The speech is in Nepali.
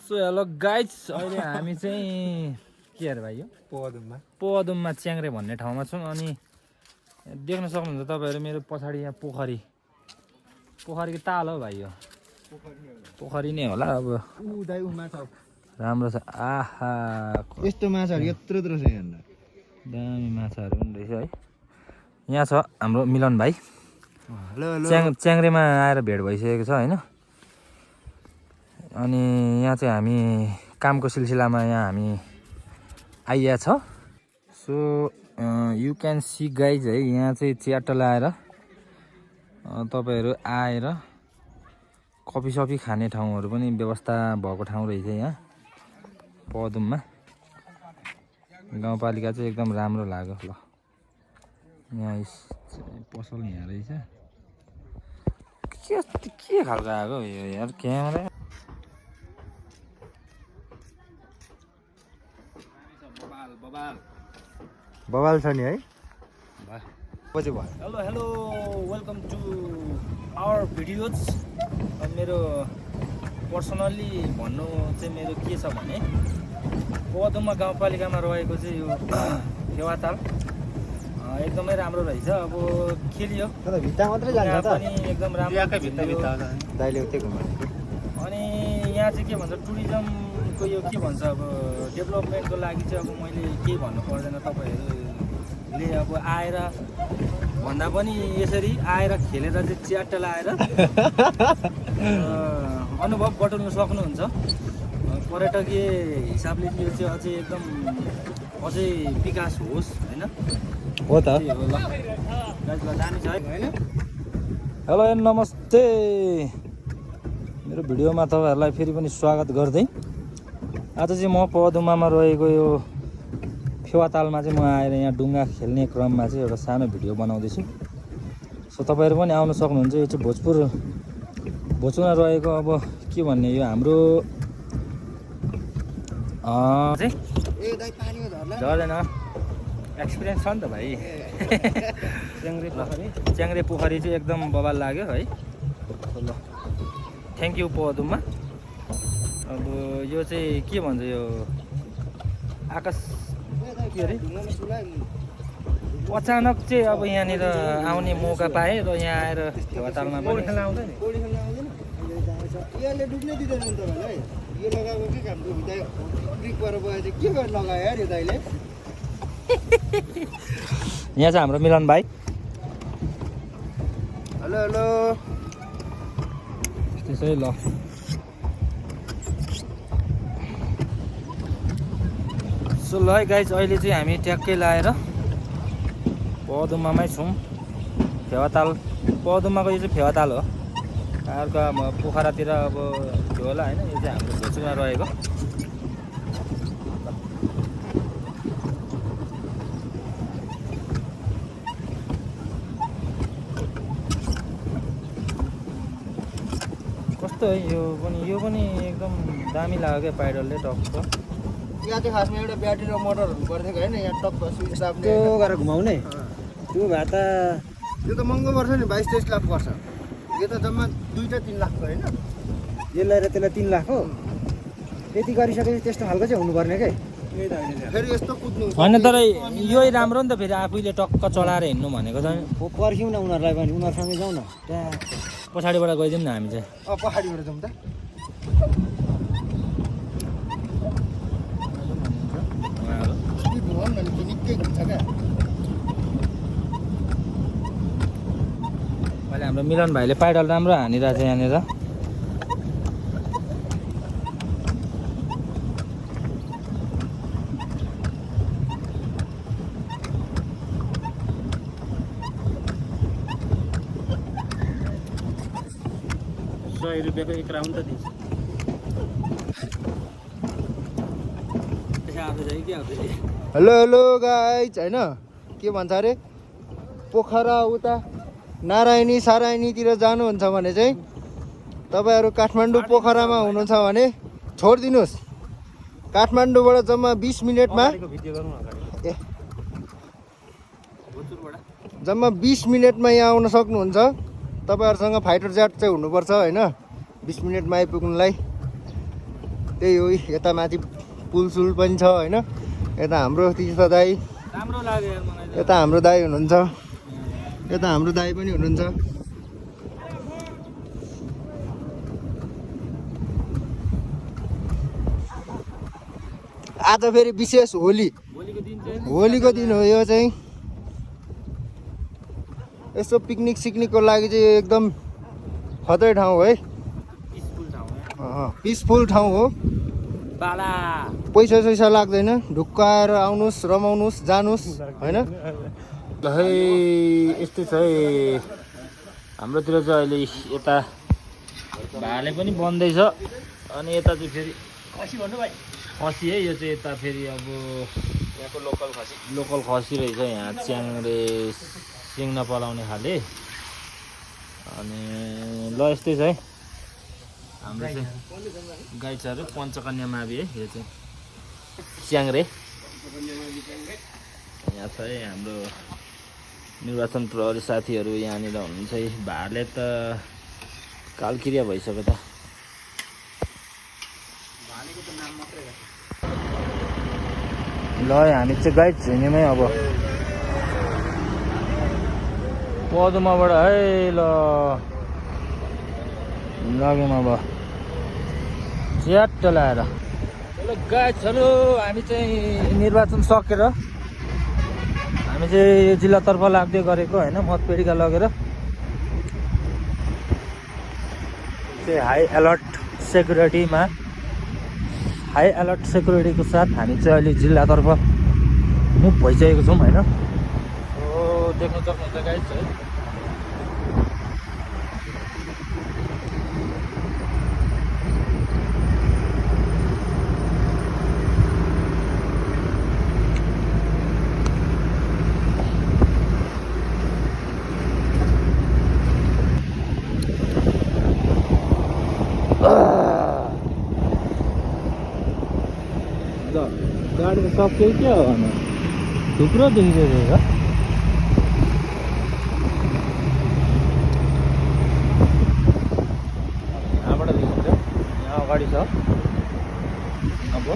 सो हेलो गाइज अहिले हामी चाहिँ के अरे भाइ यो पदुममा च्याङ्रे भन्ने ठाउँमा छौँ अनि देख्न सक्नुहुन्छ तपाईँहरू मेरो पछाडि यहाँ पोखरीको ताल हो भाइ यो पोखरी नै होला अब राम्रो छ आहा यस्तो माछाहरू यत्रो यत्रो छ यहाँ दामी माछाहरू पनि रहेछ है यहाँ छ हाम्रो मिलन भाइ हेलो हेलो च्याङ्रेमा आएर भेट भइसकेको छ होइन अनि यहाँ चाहिँ हामी कामको सिलसिलामा यहाँ हामी आइया छ so you can see guys है यहाँ चाहिँ च्याटल आएर तपाईँहरू आएर कफी सफी खाने ठाउँहरू पनि व्यवस्था भएको ठाउँ रहेछ यहाँ पदुममा गाउँपालिका चाहिँ एकदम राम्रो लाग्यो ल यहाँ पसल यहाँ रहेछ के खालको आएको यो यार क्यामेरा बवाल छ नि है hello hello welcome to our videos मेरो पर्सनल्ली भन्नु चाहिँ मेरो के छ भने पदुममा गाउँपालिकामा रहेको चाहिँ यो फेवाताल एकदमै राम्रो रहेछ अब खेलियो भित्ता मात्रै जान्छ त पनि एकदम राम्रो दाइले उतै घुमाएको अनि यहाँ चाहिँ के भन्छ टुरिज्मको यो के भन्छ अब डेभलपमेन्टको लागि चाहिँ अब मैले केही भन्नु पर्दैन तपाईँहरूले अब आएर भन्दा पनि यसरी आएर खेलेर चाहिँ च्याटल आएर अनुभव बटुल्नु सक्नुहुन्छ पर्यटकीय हिसाबले यो चाहिँ अझै एकदम अझै विकास होस् होइन हो त दामी छ है हेलो नमस्ते मेरो भिडियोमा तपाईँहरूलाई फेरि पनि स्वागत गर्दै आज चाहिँ म पदुममा रहेको यो फेवातालमा चाहिँ म आएर यहाँ डुङ्गा खेल्ने क्रममा चाहिँ एउटा सानो भिडियो बनाउँदैछु सो तपाईँहरू पनि आउन सक्नुहुन्छ यो चाहिँ भोजपुरमा रहेको अब के भन्ने यो हाम्रो झर्दैन एक्सपिरियन्स छ नि त भाइ च्याङ्रे पोखरी चाहिँ एकदम बवाल लाग्यो है ल थ्याङ्क यू पदुममा अब यो चाहिँ के भन्छ यो आकाश के अरे अचानक चाहिँ अब यहाँनिर आउने मौका पाएँ र यहाँ आएर फेवातालमा पनि यहाँ चाहिँ हाम्रो मिलन भाइ हेलो हेलो त्यसै ल सो ल है गाइज अहिले चाहिँ हामी ट्याक्कै लाएर पदुममै छौँ फेवाताल पदुममाको यो चाहिँ फेवाताल हो अर्को अब पोखरातिर अब थियो होला होइन यो चाहिँ हाम्रो भोजपुरमा रहेको कस्तो है यो पनि एकदम दामी लाग्यो क्या पाइडलले टक्क यहाँ चाहिँ खासमा एउटा ब्याट्री र मोटर हुनु पर्थ्यो होइन यहाँ टक्क स्विच दाब्ने त्यो गरेर घुमाउने त्यो भए त यो त महँगो पर्छ नि 22-23 लाख पर्छ यो त जम्मा 2-3 लाखको होइन यसलाई र त्यसलाई 3 लाख हो त्यति गरिसकेपछि त्यस्तो खालको चाहिँ हुनुपर्ने के फेरि यस्तो कुद्नु होइन तर यही राम्रो नि त फेरि आफैले टक्क चलाएर हिँड्नु भनेको चाहिँ पर्ख्यौँ न उनीहरूलाई पनि उनीहरूसँगै जाउँ न त्यहाँ पछाडिबाट गइदिउँ न हामी चाहिँ पहाडीबाट जाउँ त निकै घुम्छ क्या अहिले हाम्रो मिलन भाइले पाइडल राम्रो हानिरहेको छ यहाँनिर ₹100 एक राउन्ड त दिन्छ हेलो हेलो गाइज होइन के भन्छ अरे पोखरा उता नारायणी सारायणीतिर जानुहुन्छ भने चाहिँ तपाईँहरू काठमाडौँ पोखरामा हुनुहुन्छ भने छोडिदिनुहोस् काठमाडौँबाट जम्मा 20 मिनटमा जम्मा 20 मिनटमा यहाँ आउन सक्नुहुन्छ तपाईँहरूसँग फाइटर जेट चाहिँ हुनुपर्छ होइन 20 मिनटमा आइपुग्नुलाई त्यही हो यता माथि पुलसुल पनि छ होइन यता हाम्रो तीर्थ दाई राम्रो लाग्यो यार मलाई त। यता हाम्रो दाई हुनुहुन्छ यता हाम्रो दाई पनि हुनुहुन्छ आज फेरि विशेष होली भोलिको दिन चाहिँ होलीको दिन हो यो चाहिँ यसो पिकनिक सिक्निकको लागि चाहिँ एकदम खतरै ठाउँ है पिसफुल ठाउँ हो। पिसफुल ठाउँ हो बाला पैसा सैसा लाग्दैन ढुक्क आएर आउनुहोस् रमाउनुहोस् जानुहोस् होइन ल है यस्तै छ है हाम्रोतिर चाहिँ अहिले यता भाले पनि बन्दैछ अनि यता चाहिँ फेरि खसी भन्नु भाइ खसी है यो चाहिँ यता फेरि अब यहाँको लोकल खसी रहेछ यहाँ च्याङ्रे सिङ नपलाउने खाले अनि ल यस्तै छ है हाम्रो चाहिँ गाई चारो पञ्चकन्या मावि है यो चाहिँ च्याङ्रे यहाँ छ है हाम्रो निर्वाचन प्रहरी साथीहरू यहाँनिर हुनुहुन्छ है भाले त कालक्रिया भइसक्यो त ल हामी चाहिँ गाइड झिनेमै अब पदुमाबाट है ल लाग्यौँ अब च्याट्ट लाएर ल गाइडहरू हामी चाहिँ निर्वाचन सकेर हामी चाहिँ जिल्लातर्फ लाग्दै गरेको होइन मतपेटिका लगेर चाहिँ हाई अलर्ट सेक्युरिटीको साथ हामी चाहिँ अहिले जिल्लातर्फ मुभ भइसकेको छौँ होइन देख्न सक्नुहुन्छ गाइस है गाडी त सक्यो क्या हो थुप्रो देखिरहेको छ यहाँबाट देखिन्छ यहाँ अगाडि छ अब